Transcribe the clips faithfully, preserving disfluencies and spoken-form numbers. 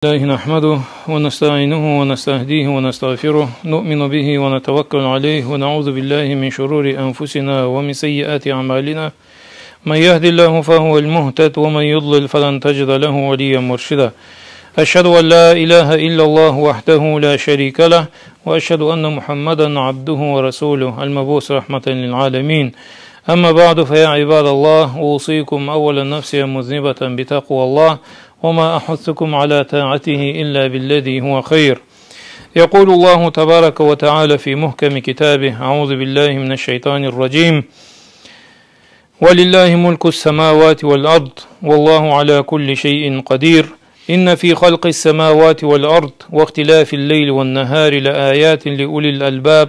الله نحمده ونستعينه ونستهديه ونستغفره، نؤمن به ونتوكل عليه، ونعوذ بالله من شرور أنفسنا ومن سيئات أعمالنا. من يهد الله فهو المهتد، ومن يضلل فلن تجد له وليا مرشدا. أشهد أن لا إله إلا الله وحده لا شريك له، وأشهد أن محمدا عبده ورسوله المبعوث رحمة للعالمين. أما بعد، فيا عباد الله، أوصيكم أولا نفسي مذنبة بتقوى الله، وما أحثكم على طاعته إلا بالذي هو خير. يقول الله تبارك وتعالى في محكم كتابه: أعوذ بالله من الشيطان الرجيم. ولله ملك السماوات والأرض، والله على كل شيء قدير. إن في خلق السماوات والأرض واختلاف الليل والنهار لآيات لأولي الألباب،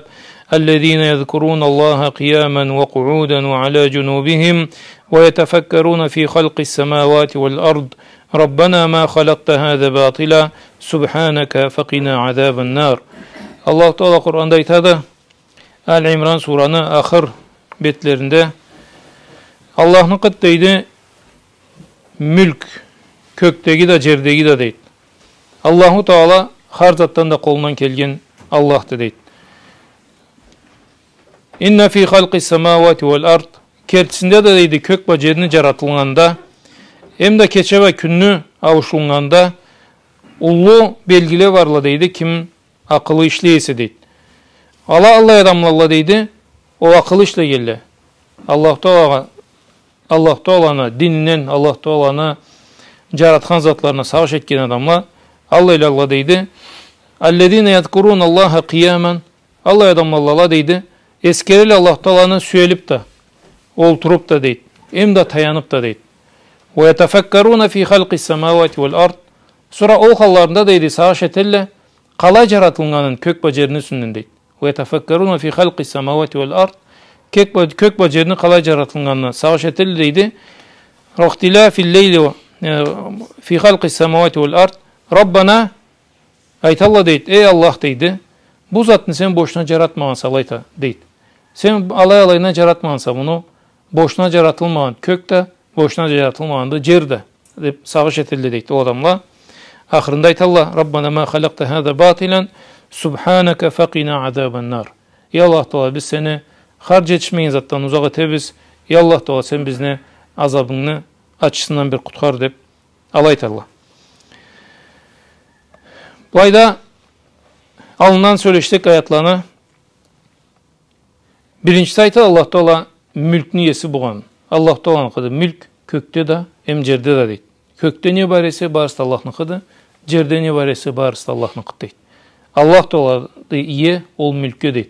الذين يذكرون الله قياما وقعودا وعلى جنوبهم، ويتفكرون في خلق السماوات والأرض، ربنا ما خلقت هذا باطلا، سبحانك فقنا عذاب النار. Аллаху Тагъала Къуранда айтады, Али Имран сураны ахыр бетлеринде: «Аллахныкъыды, — дейди, — мюлк, кёкдеги да, джердеги да», — дейди. Аллаху Тагъала хар затдан да къолундан келген Аллахды, дейди. «Инна фи халкъи самавати вал ард». Кертисинде да, дейди, кёк бла джерни джаратылгъанда, эм да кече бла кюнню ауушулгъанда уллу белгиле барла, дейди, ким акъылы ишлей эсе, дейди. Ала аллай адамлалла, дейди, ол акъылы ишлегенле, Аллаху Тагъалагъа, Аллаху Тагъаланы дининден, Аллаху Тагъаланы джаратхан затларына сагъыш этген адамла, аллайла, дейди. «Аллазина язкуруна Аллаха къияман». Аллай адамлалла, дейди, эсгерелле Аллаху Тагъаланы сюелиб да, олтуруб да, дейди, эм да таяныб да, дейди. «Ва ятафаккаруна фи халкъи самавати вал ард». Сора ол халларында, дейди, сагъыш этелле къалай джаратылгъанын кёк бла джерни юсюнден, дейди. «Ва ятафаккаруна фи халкъи самавати вал ард». Кёк бла, кёк бла джерни къалай джаратылгъанына сагъыш этелле, дейди. «Вахтилафил лейли ва, э, фи халкъи самавати вал ард». «Раббана», айталла, дейди, «Эй Аллах, — дейди, — бу затны сен бошуна джаратмагъанса, алайда, — дейди. — Сен алай-алайына джаратмагъанса муну, бошуна джаратылмагъан кёк да, бошуна джаратылмагъанды джер да», — деб сагъыш этелле, дейди, ол адамла. Ахырында айталла: «Раббана ма халакъта хаза батилан, субханака факъина азабан нар». «Эй Аллах Тагъала, биз сени хар джетишмеген затдан узакъ этебиз. Эй Аллах Тагъала, сен бизни азабынгны ачысындан бир къутхар», — деб алай айталла. Былайда аллындан сёлешдик аятланы. Биринчиси айтады Аллаху Тагъала мюлкню иеси болгъанын. Аллаху Тагъаланыкъыды мюлк кёкде да, эм джерде да, дейди. Кёкде не бар эсе, барысы да Аллахныкъыды, джерде не бар эсе, барысы да Аллахныкъыды, дейди. Аллаху Тагъалады ие ол мюлкге, дейди.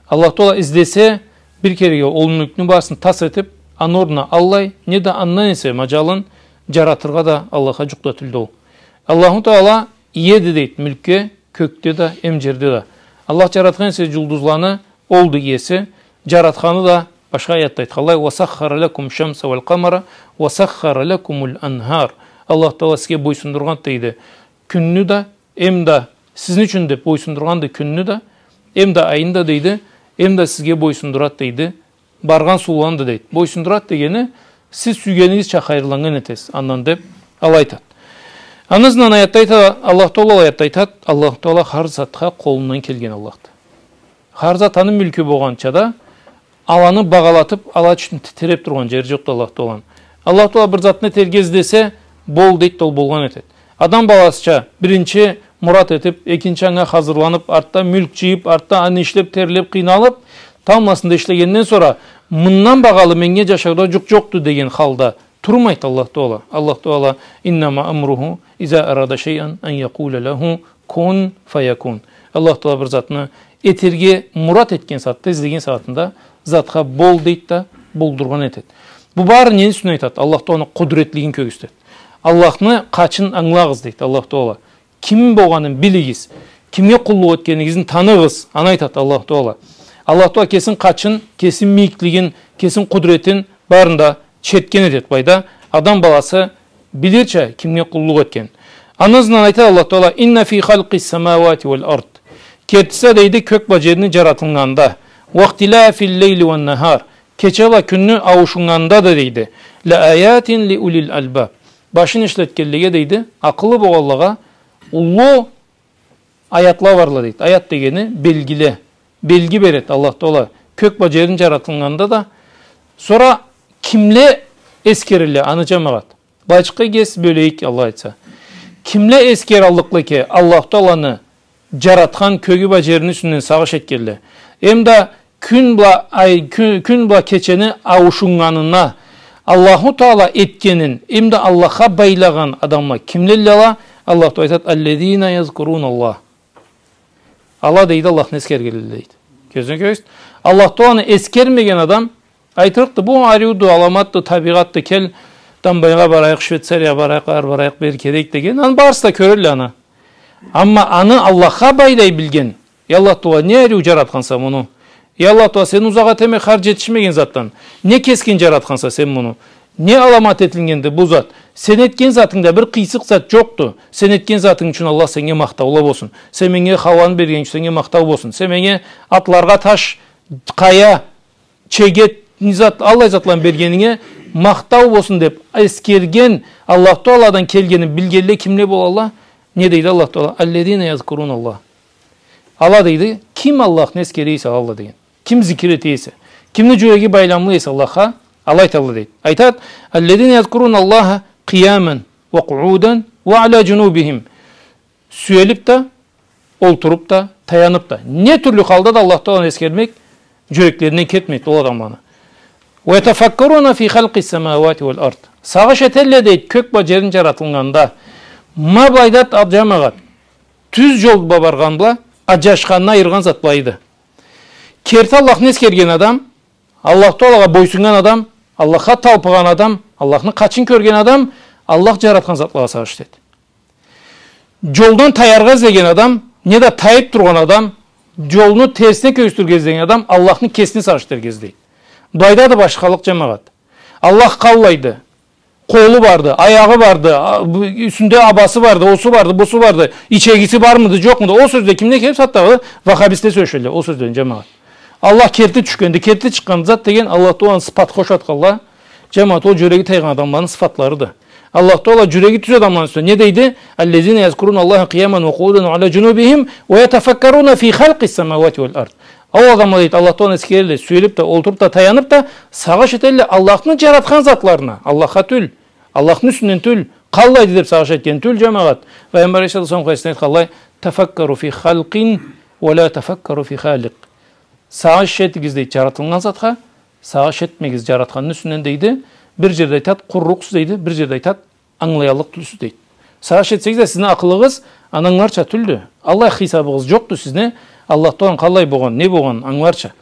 Аллаху Тагъала излесе, бир кереге ол мюлкню барысын тас этиб, аны орнуна аллай, не да андан эсе маджалын джаратыргъа да Аллахха джукъ да тюлдю ол. Аллаху Тагъала иеди, дейди, мюлкге, кёкде да, эм джерде да. Аллах джаратхан эсе джулдузланы, олду иеси, джаратханы да, башха аятда айтханлай: «Ва саххара лакум шамса вал къамара, ва саххара лакумул анхар». Аллаху Тагъала сизге бойсундургъанды, дейди, кюнню да, эм да сизни ючюн деб бойсундургъанды кюнню да, эм да айны да, дейди, эм да сизге бойсундурады, дейди, баргъан сууланы да, дейди. Бойсундурады дегени, сиз сюйгенигизча хайырланнган этесиз андан, деб алай айтады. Аны ызындан аятда айтады, Аллаху Тагъала аятда айтады, Аллаху Тагъала хар затха къолундан келген Аллахды. Хар зат аны мюлкю болгъанча да, аланы багъалатыб, ала ючюн титиреб тургъан джери джокъду Аллаху Тагъаланы. Аллаху Тагъала бир затны этерге излесе, бол дейди да, ол болгъан этеди. Адам баласыча биринчи мурат этиб, экинчи анга хазырланыб, артда мюлк джыйыб, артда аны ишлеб, терлеб, къыйналыб, тамбласында ишлегенден сора, мындан багъалы меннге джашауда джукъ джокъду деген халда турмайды Аллаху Тагъала. Аллаху Тагъала: «Иннама амруху иза арада шайан ан якъула лаху кун фаякун». Аллаху Тагъала бир затны этерге мурат этген сагъатда, излеген сагъатында затха бол дейди да, болдургъан этеди. Бу бары нени юсюнден айтады? Аллаху Тагъаланы къудретлигин кёргюзтеди. Аллахны къачын ангылагъыз дейди Аллаху Тагъала. Ким болгъанын билигиз, кимге къуллукъ этгенигизни таныгъыз, аны айтады Аллаху Тагъала. Аллаху Тагъала кесин къачын, кесин мийиклигин, кесин къудретин барын да чертген этеди былайда. Адам баласы билирча кимге къуллукъ этген. Аны ызындан айтады Аллаху Тагъала: «Инна фи халкъи самавати вал ард». Кертиси, дейди, кёк бла джерни джаратылгъанда, «вахтилафил лейли ван нахар», кече бла кюнню ауушуннганда да, дейди, «ла аятин ли улил албаб». Башын ишлетгенлеге, дейди, акъылы болгъанлагъа Уллу аятла барла, дейди. Аят дегени белгиле. Белги береди Аллах Таала кёк бла джерни джаратылгъанда да. Сора кимле эсгерилле аны, джамагъат? Былайчыкъгъа кеси бёлейик, Аллах айтса. Кимле эсгераллыкъла экен Аллах Тааланы джаратхан кёгю бла джерни юсюнден сагъыш этгенле? Эмда кюн бла, ай, кю-, кюн бла кечени ауушуннганына, Аллаху Таала этгенин, эмда Аллахха байлагъан адамла кимлелле ала? Аллах Таала айтады: «Аллазина язкуруналлах». Ала, дейди, Аллахны эсгергенле, дейди. Кёзюне кёресиз. Аллах Тааланы эсгермеген адам, айтырыкъды, бу ариуду, аламатды, табигъатды, кел, Домбайгъа барайыкъ, Швейцариягъа барайыкъ, ары барайыкъ, бери келейик деген. Аны барысы да кёрелле аны. Амма аны Аллахха байлай билген, я Аллах Таала, не ариу джаратханса муну? Я Аллах Таала, сен узакъ этеме хар джетишмеген затдан. Не кескин джаратханса сен муну? Не аламат этилгенди бу зат? Сен этген затынгда бир къыйсыкъ зат джокъду. Сен этген затынг ючюн Аллах сеннге махтаула болсун. Сен меннге хауаны берген ючюн сеннге махтау болсун. Сен меннге атларгъа таш, къая, чегет, не зат, аллай затланы бергенинге махтау болсун деп эсгерген, Аллах Тааладан келгенин билгенле кимле болалла? Не дейди Аллах Таала? «Аллазина язкуруналлах». Ала, дейди, ким Аллахны эсгере эсе, ала деген. Ким зикир эте эсе, кимни джюреги байламлы эсе Аллахха, ала айталла, дейди. Айтады: «Аллазина язкуруналлаха къияман ва къуудан ва аля джунубихим». Сюелип да, олтуруп да, таянып да. Не тюрлю халда да Аллах Тааланы эсгермек джюреклеринден кетмейди ол адамланы. «Ва ятафаккаруна фи халкъис самауати вал ард». Сагъыш этелле, дейди, кёк бла джерни джаратылгъанда. Ма былайда, а, джамагъат, тюз джол бла баргъан бла аджашханны айыргъан зат былайды. Керти Аллахны эсгерген адам, Аллах Таалагъа бойсуннган адам, Аллахха талпыгъан адам, Аллахны къачын кёрген адам Аллах джаратхан затлагъа сагъыш этеди. Джолдан таяргъа излеген адам, неда тайып тургъан адам, джолну терсине кёргюзтюрге излеген адам Аллахны кесине сагъыш этерге излейди. Былайда да башхалыкъ, джамагъат. Аллах къаллайды? Къолу барды, аягъы барды, а, бу, юсюнде абасы барды, осу барды, бусу барды, ичегиси бармыды, джокъмуду? Ол сёзле кимден келип, сагъатдагъы ваххабистле сёлешелле ол сёзлени, джамагъат. Аллах керти тюшгенди, керти чыкъгъанды зат деген Аллах Тааланы сыфат къошатханла, джамагъат, ол джюреги тайгъан адамланы сыфатларыды. Аллах Таала джюреги тюз адамланы юсюне не дейди? «Аллазина язкуруналлаха къияман ва къуудан ва аля джунубихим ва ятафаккаруна фи халкъис самауати вал ард». Ол адамла, дейди, Аллах Тааланы эсгерелле, сюелип да, олтуруп да, таянып да, сагъыш этелле Аллахны джаратхан затларына, Аллахха тюл, Аллахны юсюнден тюл, къаллайды деп сагъыш этген тюл, джамагъат. Пайгъамбар алейхиссалату уассалам хадисинде айтханлай: «Тафаккару фи халкъин ва ля тафаккару фи халикъ». Сагъыш этигиз, дейди, джаратылгъан затха, сагъыш этмегиз джаратханны юсюнден, дейди. Бир джерде айтады, къурурукъсуз, дейди, бир джерде айтады, ангылаяллыкъ тюлсюз, дейди. Сагъыш этсегиз да, сизни акъылыгъыз аны ангыларча тюлдю. Аллай хисабыгъыз джокъду сизни Аллах Тааланы къаллай болгъан, не болгъан ангыларча.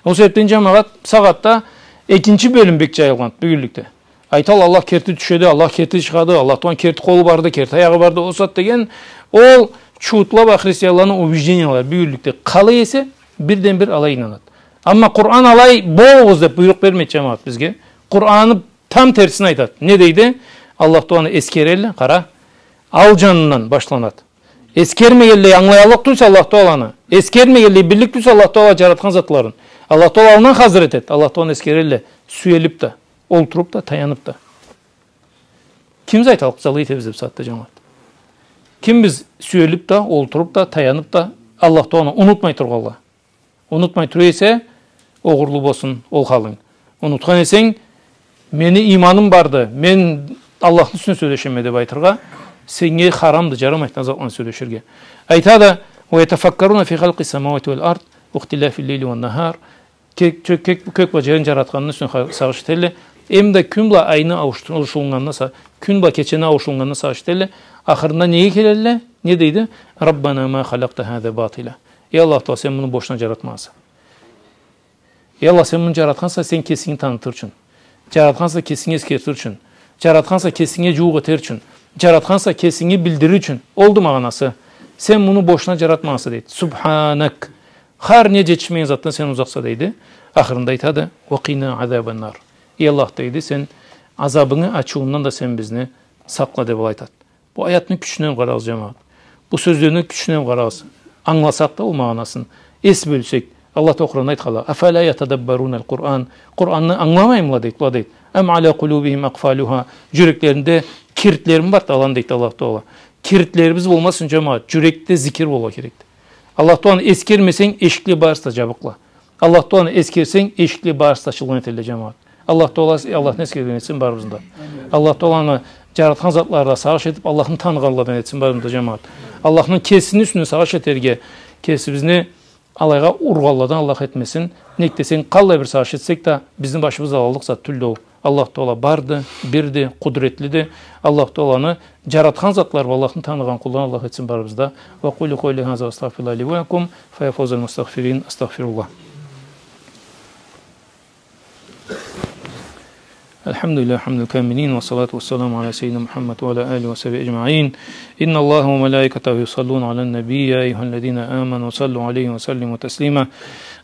Ол себепден, джамагъат, сагъатда экинчи бёлюм бек джайылгъан бюгюнлюкде. Айталла, Аллах керти тюшеди, Аллах керти чыгъады, Аллах Тааланы керти къолу барды, керти аягъы барды, ол зат деген, ол чуутла бла христианланы убеждениялары бюгюнлюкде къалай эсе, бирден-бир алай ийнанады. Амма Къуран алай болугъуз деп буйрукъ бермейди, джамагъат, бизге. Къураны там терсин айтады. Не дейди? Аллах Тааланы эсгерелле, къара, ал джанындан башланады. Эсгермегенлей ангылаяллыкъ тюлсе Аллах Тааланы, эсгермегенлей биллик тюлсе Аллах Таала джаратхан затларын, Аллах Таала алдан хазыр этеди. Аллах Тааланы эсгерелле, сюелип да, олтуруп да, таянып да. Кимбиз айталлыкъ, биз алай этебиз деп сагъатда, джамагъат? Кимбиз сюелип да, олтуруп да, таянып да, Аллах Тааланы унутмай тургъанла? Унутмай тура эсе, огъурлу болсун ол халынг. Унутхан эсенг, мени иманым барды, мен Аллахны юсюнден сёлешеме деп айтыргъа, сеннге харамды, джарамайды ол затланы сёлеширге. Айтады: «Ва ятафаккаруна фи халкъис самауати вал ард, ва ихтилафил лейли ван нахар». Кёк, кёк, кёк, кёк бла джерни джаратханны юсюнден ха-, сагъыш этелле. Эмда кюн бла айны ауушулуннганына са-, кюн бла кечени ауушулуннганына сагъыш этелле. Ахырында неге келелле? Не дейди? «Раббана ма халакъта хаза батила». Эй Аллах Таала, сен муну бошуна джаратмагъанса. Эй Аллах, сен муну джаратханса, сен кесинги танытыр ючюн. Джаратханса, кесинги эсгертир ючюн. Джаратханса, кесинге джууукъ этер ючюн. Джаратханса, кесинги билдирир ючюн. Олду магъанасы. Сен муну бошуна джаратмагъанса, дейди. Субханак. Хар не джетишмеген затдан сен узакъса, дейди. Ахырында айтады: «Ва къина азабан нар». Эй Аллах, дейди, сен азабынгы ачыуундан да сен бизни сакъла, деп алай айтады. Бу аятны кючюне къарагъыз, джамагъат. Бу сёзлени кючюне къарагъыз. Ангыласакъ да ол магъанасын, эс бёлсек, Аллах Таала Къуранда айтханлай: «Афала ятадаббарунал Къуран?» Къуранны ангыламаймыла, дейди, была, дейди. «Ам аля къулубихим акъфалуха?» Джюреклеринде киртлерими барды аланы, дейди Аллах Таала. киритлерибиз болмасын, джамагъат. Джюрекде зикир болургъа керекди. Аллах Тааланы эсгермесенг, эшикле барысы да джабыкъла. Аллах Тааланы эсгерсенг, эшикле барысы да ачылгъан этелле, джамагъат. Аллах Таала Аллахны эсгерген этсин барыбызны да. Аллах Тааланы джаратхан затларына сагъыш этиб, Аллахны таныгъанладан этсин барыбызны да, джамагъат. Аллахны кесини юсюнден сагъыш этерге, кесибизни алайгъа ургъанладан Аллах этмесин. Нек десенг, къаллай бир сагъыш этсек да, бизни башыбыз аллыкъ зат тюлдю ол. Аллах Таала барды, бирди, къудретлиди. Аллах Тааланы джаратхан затлары бла Аллахны таныгъан къулдан Аллах этсин барыбызны да. وأقول قولي هذا وأستغفر الله لي ولكم، فيا فوز المستغفرين، أستغفر الله. الحمد لله حمد الكاملين، والصلاة والسلام على سيدنا محمد وعلى آله وصحبه أجمعين. إن الله وملائكته يصلون على النبي، يا أيها الذين آمنوا صلوا عليه وسلموا تسليما.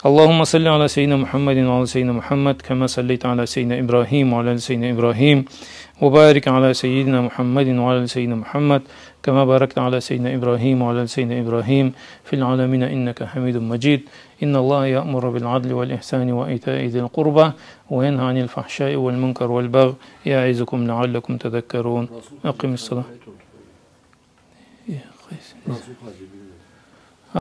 اللهم صل على سيدنا محمد وعلى سيدنا محمد كما صليت على سيدنا إبراهيم وعلى آل سيدنا إبراهيم، وبارك على سيدنا محمد وعلى آل سيدنا محمد كما باركت على سيدنا إبراهيم وعلى آل سيدنا إبراهيم في العالمين إنك حميد مجيد. إن الله يأمر بالعدل والإحسان وإيتاء ذي القربى وينهى عن الفحشاء والمنكر والبغي يعظكم لعلكم تذكرون. أقم الصلاة.